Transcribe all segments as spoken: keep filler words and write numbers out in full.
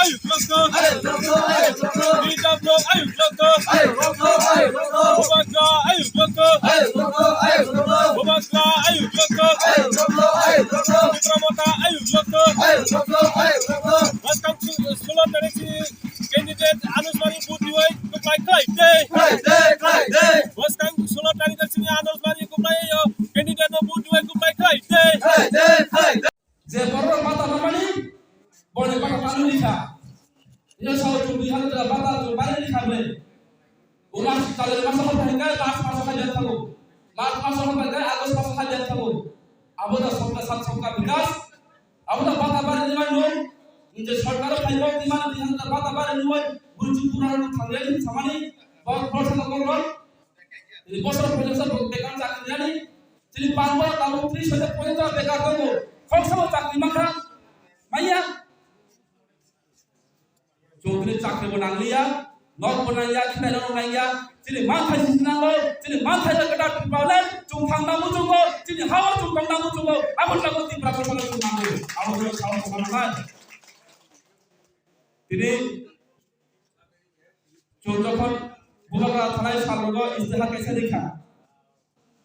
Ayuk Lokto! Ayuk Lokto! Ayuk Lokto! Ayuk Lokto! Ayuk Lokto! Ayuk Lokto! Bubagra Ayuk Lokto! Ayuk Lokto! Ayuk Lokto! Bubagra Ayuk Lokto! Ayuk Lokto! Ayuk Lokto! Tipra Motha Ayuk Lokto! Ayuk Lokto! Ayuk Lokto! Maskang su-, sulo tarikh si candidate Anush Mani vote diwai kuplai khlai de. Khlai de, khlai de. Maskang sulo tarikh si Anush Mani kuplai yo candidate no vote diwai kuplai khlai de. Khlai de, khlai de. Je borok mata mamani, borok mata tanu likha. Ina sao chung dui hazar bata chung bari likha bre. O mas kalai mas hota hingkai mas mas hajar thago. Mas mas hota hingkai August mas hajar thago. Abo da sabka sath sabka bikas. Abo da bata bari ni mano. Nje sorkar phaimo ni mano dui hazar bata bari ni mano. Burju purana thangre ni samani. Bor bor sa ko ron. Ini bosor phaimo sa bekar chakri yani. Chini pangbo tabuk tris hajar porjonto bekar tongo. Khoroksa bo chakri mankha. Manya? Chwng tini chakri bo nangliya, nok bo nangya, khilai rok nangya. Chini manthai sisi nango, chini manthai rok kwtal problem, chwng thang nango chwng bo, chini ha o chwng tong nango chwng bo, abo ni bagwi Tipra Motha no chwng nango. Abo ni bagwi sao tong nangnai. Tini Chwng jokhon Bubagra thanai sal rogo istihar kaisa rikha.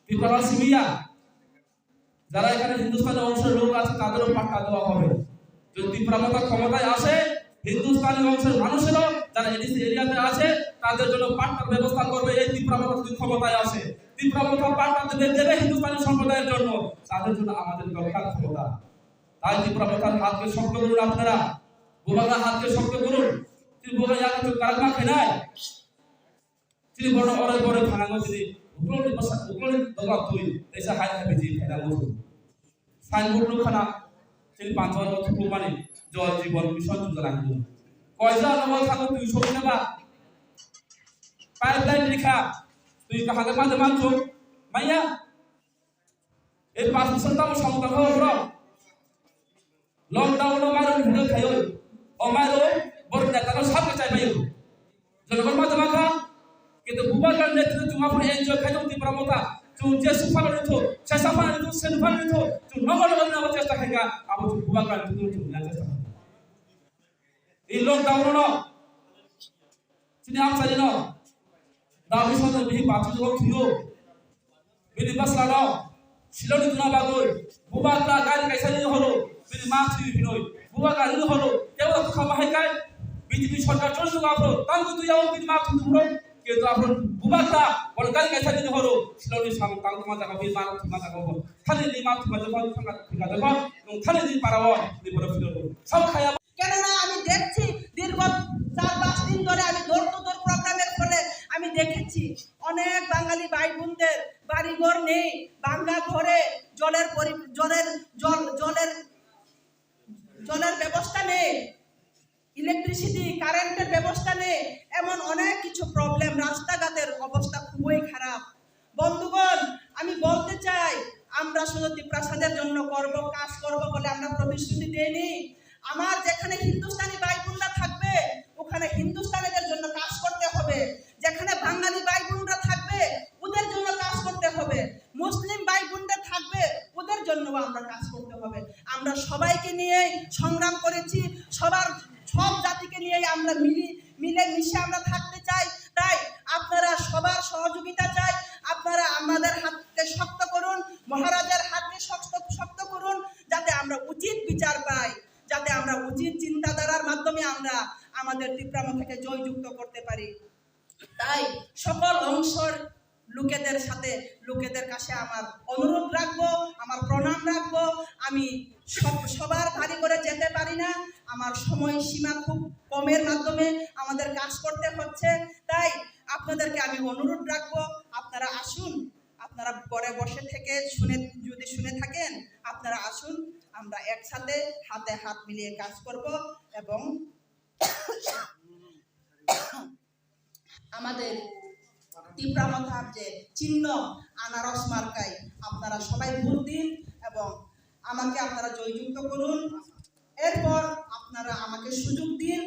Tripura simiya, যারা এখানে হিন্দুস্তানি অংশের লোক আছে, তাদেরও পাট্টা দেওয়া হবে। যদি ত্রিপুরা মথা ক্ষমতায় আসে, হিন্দুস্তানি অংশের মানুষেরও যারা এডিসি এরিয়াতে আছে, তাদের জন্য পাট্টার ব্যবস্থা করবে এই ত্রিপুরা মথা যদি ক্ষমতায় আসে। ত্রিপুরা মথা পাট্টা দেবে, দেবে হিন্দুস্তানি সম্প্রদায়ের জন্য, তাদের জন্য আমাদের দরকার ক্ষমতা। তাই ত্রিপুরা মথার হাতকে শক্ত করুন আপনারা, বুবাগ্রার হাতকে শক্ত করুন। Tini bubagra yakni chwng karak ma khainai. Tini borno orai borai thanango tini ukloni bwsa ukloni dogab twi teisa hai hai biji khainai musu. Signboard nukhana tini panchayat o thuklumani Jal Jeevan Mission Yojana hinwi. Koisa nogo thango twi soknaba. Pipeline rikha twi kaham khe manjak manjak manya. Ei pas bosor tamo samung tangkha borok. Lockdown o mairok ni hwnwi khaio. O mairok borok neta no sak chai paio. Jonogon ma tongma kha. Kintu bubagra ni netrito chwng aphuru enjoy khai tong Tipra Motha. Chwng je suk phano rwthu, sesa phano rwthu, senu phano rwthu. Chwng nogo nogo rwna chesta khai kha. Abo chwng bubagra ni netrito chwng rwna chesta khai kha. Ei lockdown no chini amchaini no dawi songno bihi bachwi jagao thwiyo. Bini bwsla no siloni tuna bagwi bubagra gari kaisa ni horo bini ma thwi hinoi bubagra ni horo tebo khama hai kai B J P sorkar choli jagao aphro tangwi twi yao bini ma thwi phro kintu aphro bubagra bol gari kaisa ni horo siloni samung tang tuma jaga bini ma thwi ma jaga bo thani ni ma thwi ma jaga thanga thwi ma jaga nung thani ni para o ni para phiro. Sabo khaya. কেননা আমি দেখছি দীর্ঘ চার পাঁচ দিন ধরে আমি door to ডোর প্রোগ্রামের ফলে আমি দেখেছি অনেক বাঙালি ভাই বোনদের বাড়িঘর নেই, ভাঙ্গা ঘরে জলের পরি-, জলের জল, জলের, জলের ব্যবস্থা নেই, ইলেকট্রিসিটি, কারেন্টের ব্যবস্থা নেই, এমন অনেক কিছু প্রবলেম, রাস্তাঘাটের অবস্থা খুবই খারাপ। বন্ধুগণ, আমি বলতে চাই, আমরা শুধু তিপ্রাসাদের জন্য করব, কাজ করব বলে আমরা প্রতিশ্রুতি দেইনি। আমার যেখানে হিন্দুস্তানি ভাই বোনরা থাকবে, ওখানে হিন্দুস্তানিদের জন্য কাজ করতে হবে। যেখানে বাঙালি ভাই বোনরা থাকবে, ওদের জন্য কাজ করতে হবে। মুসলিম ভাই বোনরা থাকবে, ওদের জন্য আমরা কাজ করতে হবে। আমরা সবাইকে নিয়ে সংগ্রাম করেছি, সবার, সব জাতিকে নিয়ে আমরা মিলি, মিলে মিশে আমরা থাকতে চাই। তাই আপনারা সবার সহযোগিতা চাই, আপনারা আমাদের হাতকে শক্ত করুন, মহারাজের হাতকে শক্ত, শক্ত করুন, যাতে আমরা উচিত বিচার পাই, যাতে আমরা উচিত চিন্তাধারার মাধ্যমে আমরা আমাদের তিপ্রা মথাকে জয়যুক্ত করতে পারি। তাই সকল অংশর লোকেদের সাথে, লোকেদের কাছে আমার অনুরোধ রাখবো, আমার প্রণাম রাখবো। আমি সব, সবার বাড়ি করে যেতে পারি না, আমার সময় সীমা খুব কমের মাধ্যমে আমাদের কাজ করতে হচ্ছে। তাই আপনাদেরকে আমি অনুরোধ রাখবো, আপনারা আসুন, আপনারা ঘরে বসে থেকে শুনে, যদি শুনে থাকেন, আপনারা আসুন, আমরা একসাথে হাতে হাত মিলিয়ে কাজ করব এবং আমাদের তিপ্রা মথার যে চিহ্ন আনারস মার্কায় আপনারা সবাই ভোট দিন এবং আমাকে আপনারা জয়যুক্ত করুন। এরপর আপনারা আমাকে সুযোগ দিন,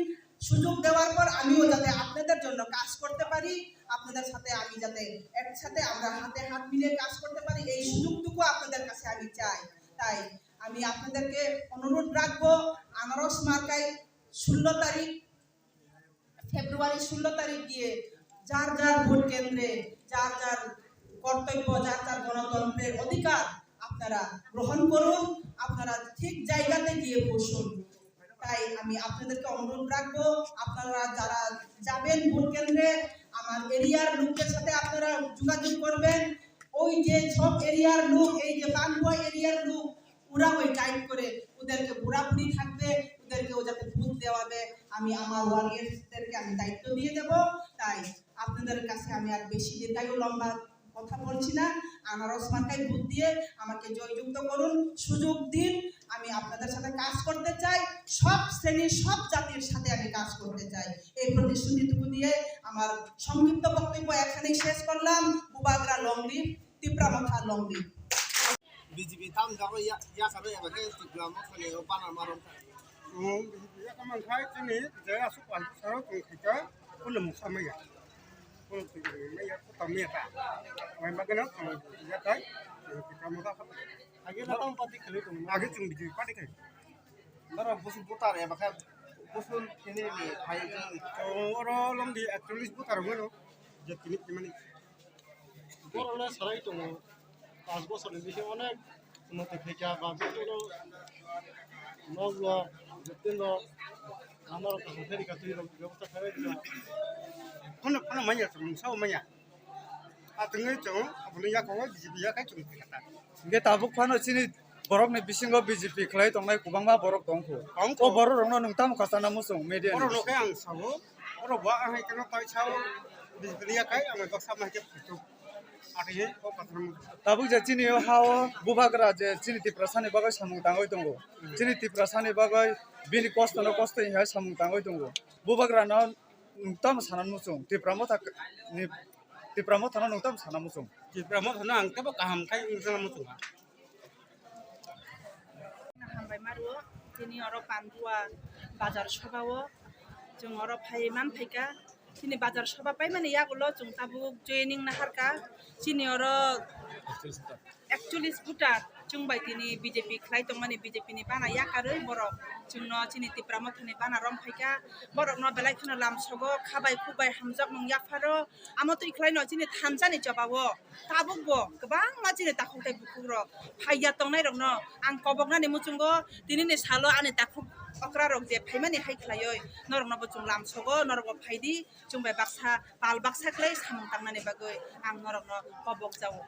সুযোগ দেওয়ার পর আমিও যাতে আপনাদের জন্য কাজ করতে পারি, আপনাদের সাথে আমি যাতে একসাথে আমরা হাতে হাত মিলিয়ে কাজ করতে পারি, এই সুযোগটুকু আপনাদের কাছে আমি চাই। তাই আমি আপনাদেরকে অনুরোধ রাখবো, আনারস মার্কায় ষোলো তারিখ, ফেব্রুয়ারি ষোলো তারিখ গিয়ে যার যার ভোট কেন্দ্রে যার যার কর্তব্য, যার যার গণতন্ত্রের অধিকার আপনারা গ্রহণ করুন, আপনারা ঠিক জায়গাতে গিয়ে বসুন। তাই আমি আপনাদেরকে অনুরোধ রাখবো, আপনারা যারা যাবেন ভোট কেন্দ্রে, আমার এরিয়ার লোকদের সাথে আপনারা যোগাযোগ করবেন। ওই যে সব এরিয়ার লোক, এই যে পান্ডুয়া এরিয়ার লোক, ওরা ওই গাইড করে, ওদেরকে বুড়াবুড়ি থাকবে, ওদেরকেও যাতে ভোট দেওয়াবে। আমি আমার ওয়ারিয়র্সদেরকে আমি দায়িত্ব দিয়ে দেব। তাই আপনাদের কাছে আমি আর বেশি দীর্ঘায়ু লম্বা কথা বলছি না। আনারস মার্কায় ভোট দিয়ে আমাকে জয়যুক্ত করুন, সুযোগ দিন। আমি আপনাদের সাথে কাজ করতে চাই, সব শ্রেণীর সব জাতির সাথে আমি কাজ করতে চাই। এই প্রতিশ্রুতিটুকু দিয়ে আমার সংক্ষিপ্ত বক্তব্য এখানেই শেষ করলাম। Bubagra long live, Tipra Motha long live. B J P tam jaro ya ya karo ya bage Tipra Motha ni o bana marom. Ang B J P ya kamang khai chini je asuk asuk saro tong khika ulo muksa maya. Ulo tong maya ko tam maya ta. Wai magana tong ya kai Tipra Motha. Age na tam party khali tong. Age chung B J P party khali. Bara busu butar ya bage busu kini ni khai. Oro long di actually butar ngono. Je kini kimani. Borok le sarai tongo, panch bochor ni bisingo onek unnoti khaikha, ba bisingo nok rok, building rok, lama rok kaham khe rikha, twi rok bebosta khlai rikha. Phano, phano manya chwng sao manya. A tongwi chwng aboni yakogo B J P yakai chwng khaikha ta. Hingke tabuk phano chini borokni bisingo B J P khlai tongnai kwbangma borok tongkhu. Tongkhu. O borok rokno nwng tamo kwchana muchung media ni Borok no bisingo? Khe ang sao, borok bo ang hai khe no tai sao, B J P ni yakai ang baksa ma hai khe phutu. Ati he ko kwchana muchung. Tabuk je chini o ha o bubagra je chini Tiprasa ni bagwi samung tangwi tongo. Hmm. Chini Tiprasa ni bagwi bini kosto no kosto hai samung tangwi tongo. Bubagra no nwng tamo sana muchung, Tipra Motha ni, Tipra Motha no nwng tamo sana muchung. Tipra Motha no ang tebo kaham khai wng sana muchung. Hambai maru, tini oro Pandua bazar soba o, chwng oro phai man phaikha. Tini bazar soba paimani yagulo chwng tabuk joining naharkha. Chini oro ekchollis voter chwng bai tini B J P khlai tongmani, B J P ni bana yakarwi borok chwngno chini Tipra Mothani bana rom phaikha. Borokno belai kheno lamsogo, khabai khukbai hamjakmung yapharo. Amo twi khlaino chini thansa ni choba o tabuk bo kwbangma chini takhuk tei bukhuk rok phaiya tongnai rokno ang koboknani muchungo tinini salo ani takhuk okra rok je phaimani hai khlaioi norokno bo chwng lamsogo, norok bo phaidi chwng bai baksa pal baksa khlai samung tangnani bagwi ang norokno kobok jao.